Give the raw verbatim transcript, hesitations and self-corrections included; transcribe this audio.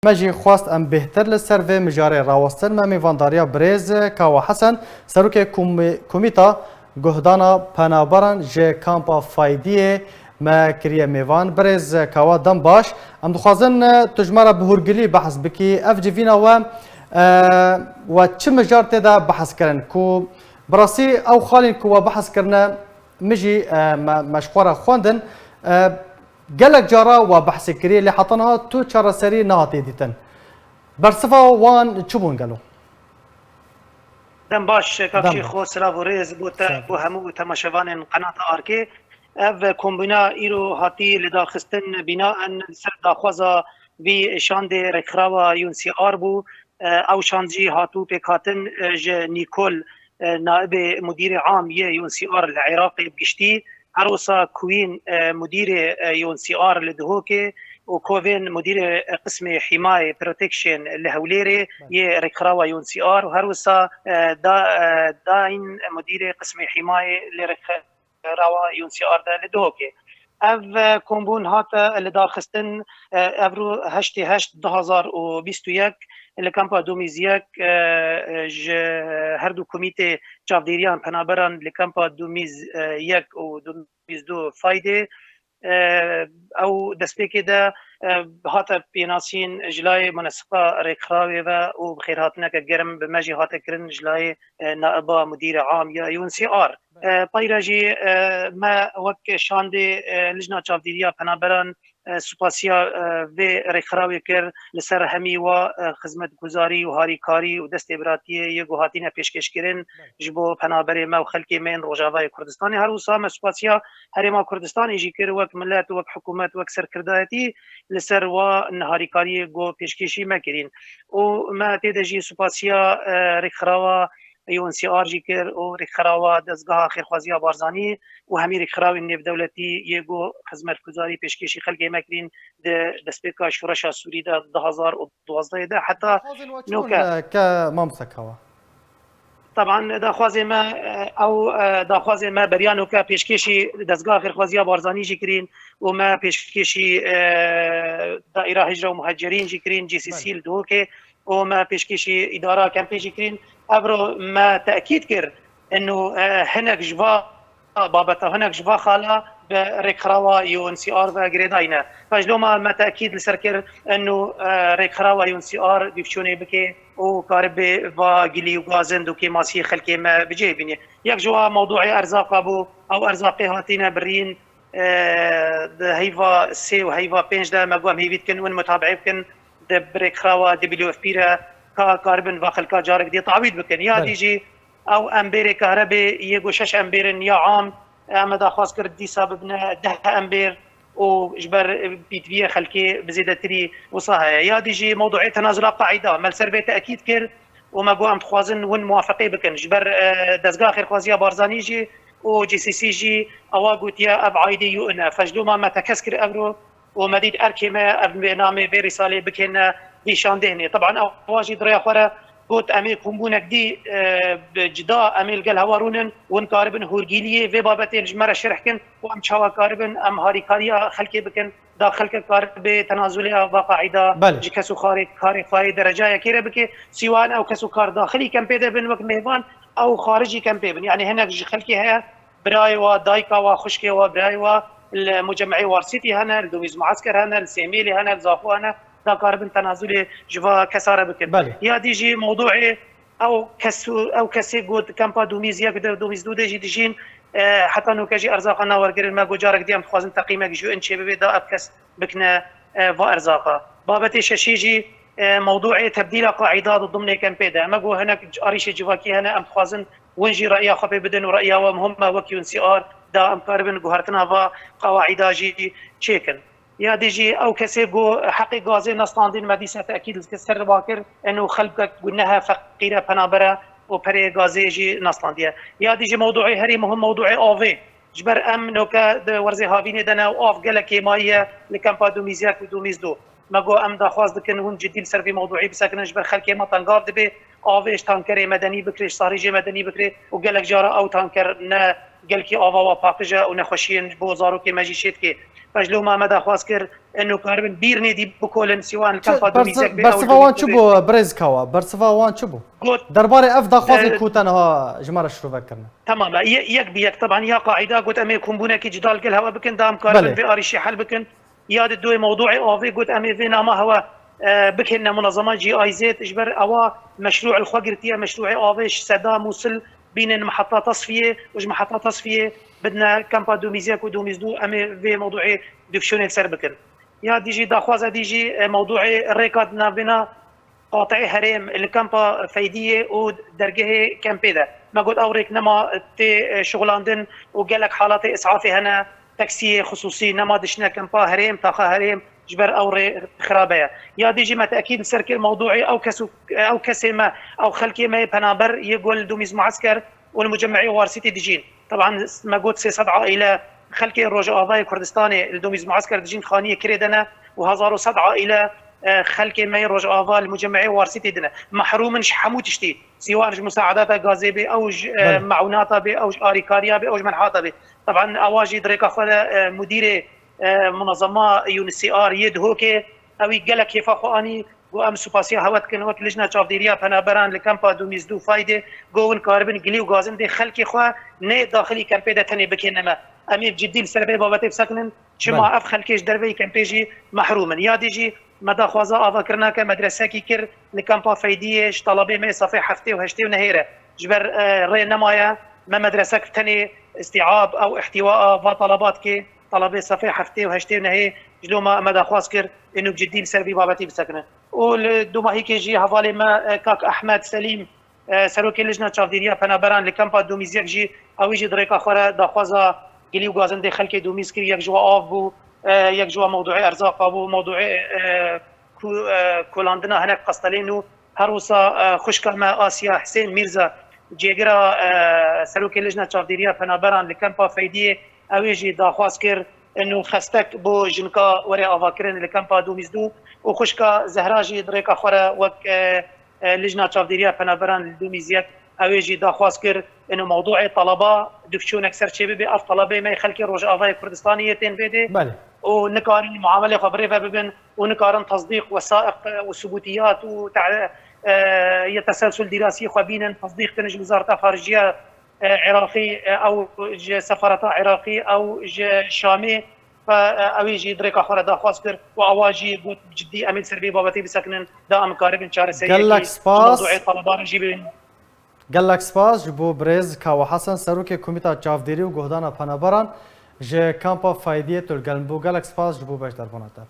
Me jî xwest em bêhtir li ser vê mijarê rawestin. Me mêvandariya birêz Kawa Hesen, serokê Komî-, Komîta Guhdana Penaberan ji Kampa Faydiyê me kiriye mêvan. Birêz Kawa, dem baş. Em dixwazin, e, tu ji me re bi hûrgilî behs bikî. Ev civîna we, e, we çi mijar tê de behs kirin ku bi rastî ew xalên ku we behs kirine, min jî, e, me, me ji xwe re xwendin. E, gelek cara we behsê kiriye, lê heta niha tu çareserî nehatiye dîtin. Bersiva wan çi bûn gelo? Dem baş, kak Dem baş. Şêxo, silav û rêz bo te, Silav. bo hemû temaşevanên qenata Arkê. Ev kombîna îro hatî lidarxistin bînaen li ser daxwaza vî şandê rêkxirawa U N C R bû. E, ew şand jî hatû pêkhatin, e, ji Nîkol, e, naibê mudîrê am yê U N C R li Iraqê bi giştî, her wisa Queen, e, mudîrê, e, U N C R li Duhokê û Kovên mudîrê, e, qismê hîmayê protection li Hewlêrê Belê. yê rêkxirawa U N C R û her wisa, e, da, e, Dain mudîrê qismê hîmayê li rêkxirawa U N C R de li Duhokê. Ev, e, kombûn hate lidarxistin, e, evro heştê heşt du hazar û bîst û yek li kampa Domîz yek, e, e, ji her du komîtê çavdêriyan penaberan li kampa Domîz, e, yek û Domîz du Faydê. E, ew destpêkê de, e, hate pênasîn ji layê munesiqa rêkxirawê ve û bi xêrhatineke germ bi me jî hate kirin ji layê, e, naiba mudîrê am ya U N C R. E, peyre jî, e, me wek şandê, e, Lijna Çavdêriya Penaberan, e, supasiya, e, vê rêkxirawê kir, li ser hemî wa, e, xizmetguzarî û harîkarî û destê biratiyê yê ku hatine pêşkêşkirin ji bo penaberê me û xelkê me yên Rojavayê Kurdistanê. Her wisa me supasiya Herêma Kurdistanê jî kir, wek milet, wek hikûmet, wek serkirdayetî li ser wa harîkariyê ku pêşkêşî me kirîn. Û me tê de jî supasiya, e, rêkxirawa U N C R jî kir û rêkxirawa Dezgeha Xêrxwaziya Barzanî û hemî rêkxirawên nêvdewletî yê ku xizmetguzarî pêşkêşî xelkê me kirîn di destpêka şoreşa Sûrî de du hazar û duwazdehê de heta Dixwazin we çi noke. bûn, e, ke mamoste Kawa? Teban daxwazê me, e, ew, e, daxwazê me beriya noke pêşkêşî Dezgeha Xêrxwaziya Barzanî jî kirîn û me pêşkêşî, e, Daîra Hicra û Muhecerîn jî kirîn, G C C Belê. li Duhokê û me pêşkêşî îdara kempê jî kirîn. Evro me tekîd kir, eno, e, hinek ji va babeta, hinek ji va xala bi rêkxirawa U N C R ve girêdayî ne. Pejloma me tekîd li ser kir, eno, e, rêkxirawa U N C R dîvçûnê bike û karibe va gilî û gazin û kêmasiyê xelkê me bi cihê bînî. Yek ji wa mewdûê erzaqa bû, ew erzaqê hatîne birîn, e, di heyva sê û heyva pênc de me got em hêvî dikin win mutabeî bikin, di rêkxirawa W F P re ka karibin va xelka carek dê tawîd bikin. Ya Belê. dî jî ew emberê kahrebê yê ku şeş ember in ya am, em daxwaz kir dîsa bibine deh ember û ji ber pîtviyê xelkê bi zêdetirî wisa heye. Ya dî jî mewdûê tenazula qaîda me li ser vê tekîd kir û me got em dixwazin win muwafeqê bikin. Ji ber, e, Dezgeha Xêrxwaziya Barzanî jî û G C C jî ewa gotiye ev aîdê U N e. Feclûma me tekez kir evro û me dît erkê me ev vê namê vê rîsalê bikêne vî şandê hinê. Teban ewa jî di rêya xwe re got em ê kombûnek dî, e, bi cida em ê li gel hewa rûnin, win karibin hûrgiliyê vê babetê ji me re şerh kin û em çawa karibin em harîkariya xelkê bikin, da xelke karibe tenazulê va qaîda Belê. ji kes û karê, karê xwe yê derecayekê re bike. Sîwan ew kes û kar daxilî kempê de bin wek mêvan, ew xaricî kempê bin. Yanî hinek ji xelkê heye, birayê wa, dayika wa, xwişkê wa, birayê wa li Mucemeyê Warsîtî hene, li Dûmîz Muesker hene, li Sêmêlê hene, li Zaxo hene, da karibin tenazulê ji va kesa re bikin. Belê. Ya dî jî mewdûê ew kes û, ew kesê ku di kampa Dûmîz yek de, Dûmîz du de jî dijîn, e, heta noke jî erzaqa nawergirin me got carek dî em dixwazin teqîmek ji U N çêbibe da ev kes bikine, e, va erzaqa. Babetê şeşî jî, e, mewdûê tebdîla qaîda di dimnê kempê de. Me got hinek arîşê civakî hene, em dixwazin win jî reya xwe pê bidin û reya we muhim e wek U N C R da em karibin guhertina va qawaîda jî çêkin. Ya dî jî ew kesê ku heqê gazê nestandîn me dîsa tekîd li ser va kir, eno xelkek ku nehe feqîre penabere û perê gazê jî nestandiye. Ya dî jî mewdûê herî muhim mewdûê avê. Ji ber em noke di werzê havînê de ne û av gelek kêmayî ye li kampa Dûmîz yek û Dûmîz du. Me got em daxwaz dikin hûn cidî li ser vî mewdûî bisekinin, ji ber xelkê me tengav dibe, avê ji tankerê medenî bikire, ji sarîjê medenî bikire û gelek cara ew tanker ne gelkî ava wa paqij e û nexweşiyên ji bo zarokê me jî çê dike. Ji loma me daxwaz kir, eno karibin bîr nêdî bikolin, sîwan li Çi- kampa bersi- Dumîzek bê, ew Bersiva ji wan Dumîzek çi bê. Bû, birêz Kawa? Bersiva wan çi bû? Got, Derbarê ev daxwazê e, ku te niha ji me re şirove kirine. Tamam, e, ye- yek bi yek, teban ya qaîda got, em ê kombûnekî cuda li gel hewe bikin, da em karibin Belê. vê arîşê hel bikin. Ya di doyê mewdûê avê got, em ê vê nama hewe, e, bikênine munezema G I Z, ji ber ewa meşrû li xwe girtiye, meşrûê avê ji Seda Mûsil bînin meheta Tasfiyê û ji meheta Tasfiyê bidine kampa Dumîzek û Dumîzdû, em ê vê mewdûê dûkşûnê li ser bikin. Ya dî jî daxwaza dî jî, e, mewdûê rêka di navbêna qateyê herêm li kampa Feydiyê û dergehê kempê de. Me got ew rêk nema tê, e, şixulandin û gelek halatê îsafê hene, taksiyê xisûsî nema dişine kampa herêm, taxa herêm, ji ber ew rê xirabe ye. Ya dî jî me tekîd li ser kir mewdûê ew kes û, ew kesê me, ew xelkê me yê penaber yê ku li Dumîz Muesker û li mucemmeê Warsîtê dijîn. Teban me got sê sed aîle xelkê Rojavayê Kurdistanê li Dumîz Muesker dijîn, xaniyê kirê de ne û hezar û sed aîle, e, xelkê me yê Rojava li mucemmeê Warsîtê de ne. Mehrûm in ji hemû tiştî. Sîwan ji musaedata gazê bê, ew ji, e, Belê. mewnata bê, ew ji arîkariya bê, ew ji menhata bê. Teban ewa jî di rêka xwe de, e, mudîrê, e, munezema U N H C R yê Duhokê, ewî gelek kêfa xwe anî, got em supasiya hewe dikin wek Lijna Çavdêriya Penaberan li kampa Dumîzdû Feydê, got hûn karibin gilî û gazindê xelkê xwe nê daxilî kempê de tenê bikêne me. Em ê bi cidî li ser vê babetê bisekinin. Çima Belê. ev xelkê ji derveyî kempê jî mehrûm in? Ya dî jî me daxwaza avakirina ke medresekî kir li kampa Feydiyê ji talabê me safê heftê û heştê û nehê re. Ji ber, e, rê nemaye me medresek tenê îstîab ew îhtîwaa va talaba dike, talabê safê heftê û heştê û nehê ji loma me daxwaz kir ênû bi cidî li ser vî babetî bisekinin. Û li Dumahîkê jî hevalê me, e, kak Ehmed Selîm, e, serokê Lijna Çavdêriya Penaberan li kampa Dumîzek jî, ewî jî di rêka xwe re daxwaza gilî û gazindê xelkê Dumîz kir, yek ji we av bû, e, yek ji we mewdûê erzaqa bû, mewdûê, e, ku, e, kolandina hinek qestelên û her wisa, e, xwişka me Asya Hisên Mîrza, cêgira, e, serokê Lijna Çavdêriya Penaberan li kampa Feydiyê, ewê jî daxwaz kir, ênû xestek bo jinka were avakirin li kampa Dumîzdû û xwişka Zehra jî di rêka xwe re wek, e, e, Lijna Çavdêriya Penaberan li Dumîzek, ewê jî daxwaz kir, ênû mewdûê talaba dûkçûnek ser çê bibe, ev talabê me xelkê Rojavayê Kurdistanê yê tên vê dê Belê. û nikarin muamelê xwe bi rê ve bibin û nikarin tesdîq, wesaiq û subûtiyat û te-, e, yê teselsul dîrasiyê xwe bînin, tesdîq kin ji Wizareta Xariciya, e, Iraqî, e, ew ji sefareta Iraqî, ew ji Şamê, ve, e, ewî jî di rêka xwe re daxwaz kir û awa jî got, cidî em ê li ser vê babetê bisekinin, da em karibin çareseriyekî Gelek ji spas. mewdûê talaba re jî bibin. Gelek spas ji bo birêz Kawa Hesen, serokê Komîta Çavdêrî û Guhdana Penaberan ji kampa Feydiyê tu li gel min bû. Gelek spas ji bo beşdarbûna te.